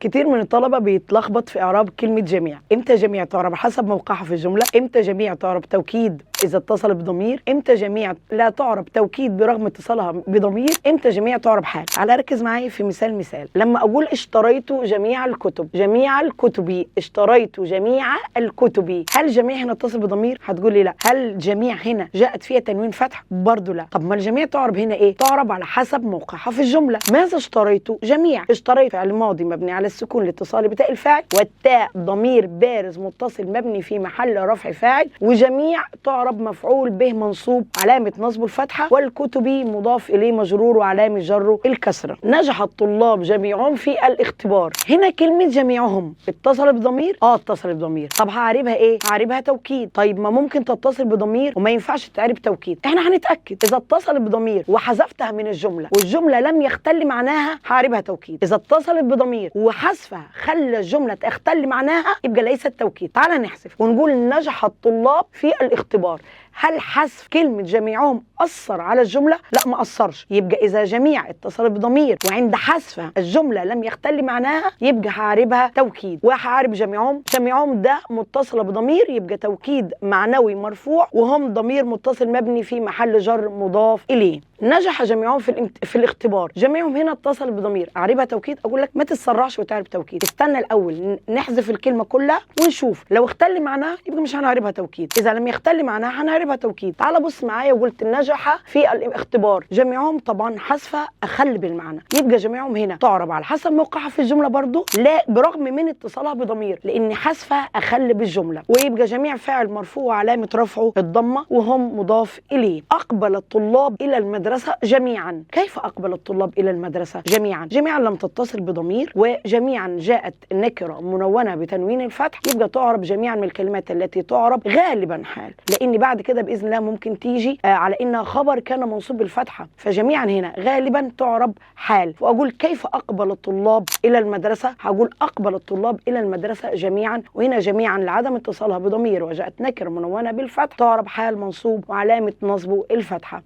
كتير من الطلبة بيتلخبط في إعراب كلمة جميع. إمتى جميع تعرب حسب موقعها في الجملة؟ إمتى جميع تعرب توكيد إذا اتصل بضمير؟ إمتى جميع لا تعرب توكيد برغم اتصالها بضمير؟ إمتى جميع تعرب حال؟ تعالى ركز معايا في مثال. لما أقول اشتريت جميع الكتب، جميع الكتب، اشتريت جميع الكتب، هل جميع هنا اتصل بضمير؟ هتقول لي لا. هل جميع هنا جاءت فيها تنوين فتح؟ برضو لا. طب ما الجميع تعرب هنا إيه؟ تعرب على حسب موقعها في الجملة. ماذا اشتريت؟ جميع. اشتريت فعل ماضي مبني على السكون لاتصال بتاء الفاعل، والتاء ضمير بارز متصل مبني في محل رفع فاعل، وجميع تعرب مفعول به منصوب علامة نصبه الفتحة، والكتب مضاف إليه مجرور وعلامة جره الكسرة. نجح الطلاب جميعهم في الاختبار. هنا كلمة جميعهم اتصل بضمير؟ اتصل بضمير. طب هعربها ايه؟ هعربها توكيد. طيب ما ممكن تتصل بضمير وما ينفعش تعرب توكيد. احنا هنتأكد. إذا اتصل بضمير وحذفتها من الجملة والجملة لم يختل معناها هعربها توكيد. إذا اتصلت بضمير وحذفها خلى الجملة تختل معناها يبقى ليست توكيد. تعال نحذف ونقول نجح الطلاب في الاختبار. هل حذف كلمة جميعهم أثر على الجملة؟ لا، ما أثرش. يبقى إذا جميع اتصل بضمير وعند حذفها الجملة لم يختل معناها يبقى هعربها توكيد. وهعرب جميعهم. جميعهم ده متصلة بضمير يبقى توكيد معنوي مرفوع، وهم ضمير متصل مبني في محل جر مضاف إليه. نجح جميعهم في الاختبار. جميعهم هنا اتصل بضمير، أعربها توكيد؟ أقول لك ما تتسرعش وتعرب توكيد. استنى الأول نحذف الكلمة كلها ونشوف. لو اختل معناها يبقى مش هنعربها توكيد، إذا لم يختل معناها هنعربها توكيد. تعال بص معايا وقلت نجح في الاختبار. جميعهم طبعا حذفها أخل بالمعنى، يبقى جميعهم هنا تعرب على حسب موقعها في الجملة برضو، لا برغم من اتصالها بضمير لأن حذفها أخل بالجملة، ويبقى جميع فاعل مرفوع علامة رفعه الضمة وهم مضاف إليه. أقبل الطلاب إلى المدرسة جميعا. كيف أقبل الطلاب إلى المدرسة جميعا؟ جميعا لم تتصل بضمير، وجميعا جاءت نكرة منونة بتنوين الفتح، يبقى تعرب جميعا من الكلمات التي تعرب غالبا حال، لأن بعد كده بإذن الله ممكن تيجي على إنها خبر كان منصوب بالفتحة، فجميعا هنا غالبا تعرب حال. وأقول كيف أقبل الطلاب إلى المدرسة؟ هقول أقبل الطلاب إلى المدرسة جميعا، وهنا جميعا لعدم اتصالها بضمير وجاءت نكرة منونة بالفتح تعرب حال منصوب وعلامة نصبه الفتحة.